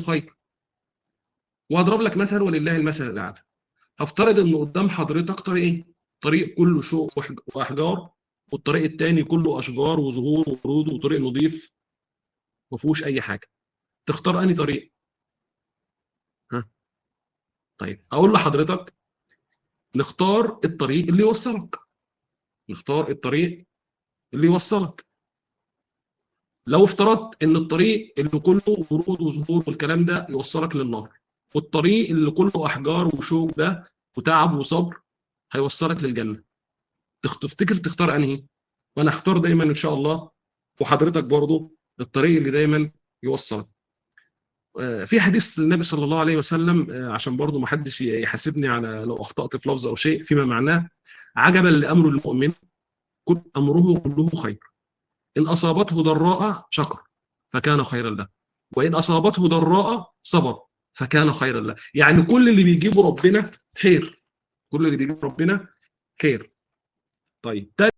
خير. وهضرب لك مثل ولله المثل الاعلى. هفترض ان قدام حضرتك طريقين، طريق كله شوك واحجار، والطريق الثاني كله اشجار وزهور وورود وطريق نظيف ما فيهوش اي حاجة. تختار انهي طريق؟ ها؟ طيب اقول لحضرتك نختار الطريق اللي يوصلك. نختار الطريق اللي يوصلك. لو افترضت ان الطريق اللي كله ورود وزهور والكلام ده يوصلك للنار، والطريق اللي كله احجار وشوك ده وتعب وصبر هيوصلك للجنة، تفتكر تختار انهي؟ وانا اختار دايما ان شاء الله، وحضرتك برضو، الطريق اللي دايما يوصلك. في حديث للنبي صلى الله عليه وسلم، عشان برضو ما حدش يحاسبني على لو اخطات في لفظ او شيء، فيما معناه: عجبا لامر المؤمن، كل امره كله خير، ان اصابته ضراء شكر فكان خيرا له، وان اصابته ضراء صبر فكان خيرا له. يعني كل اللي بيجيبه ربنا خير، كل اللي بيجيبه ربنا خير. طيب.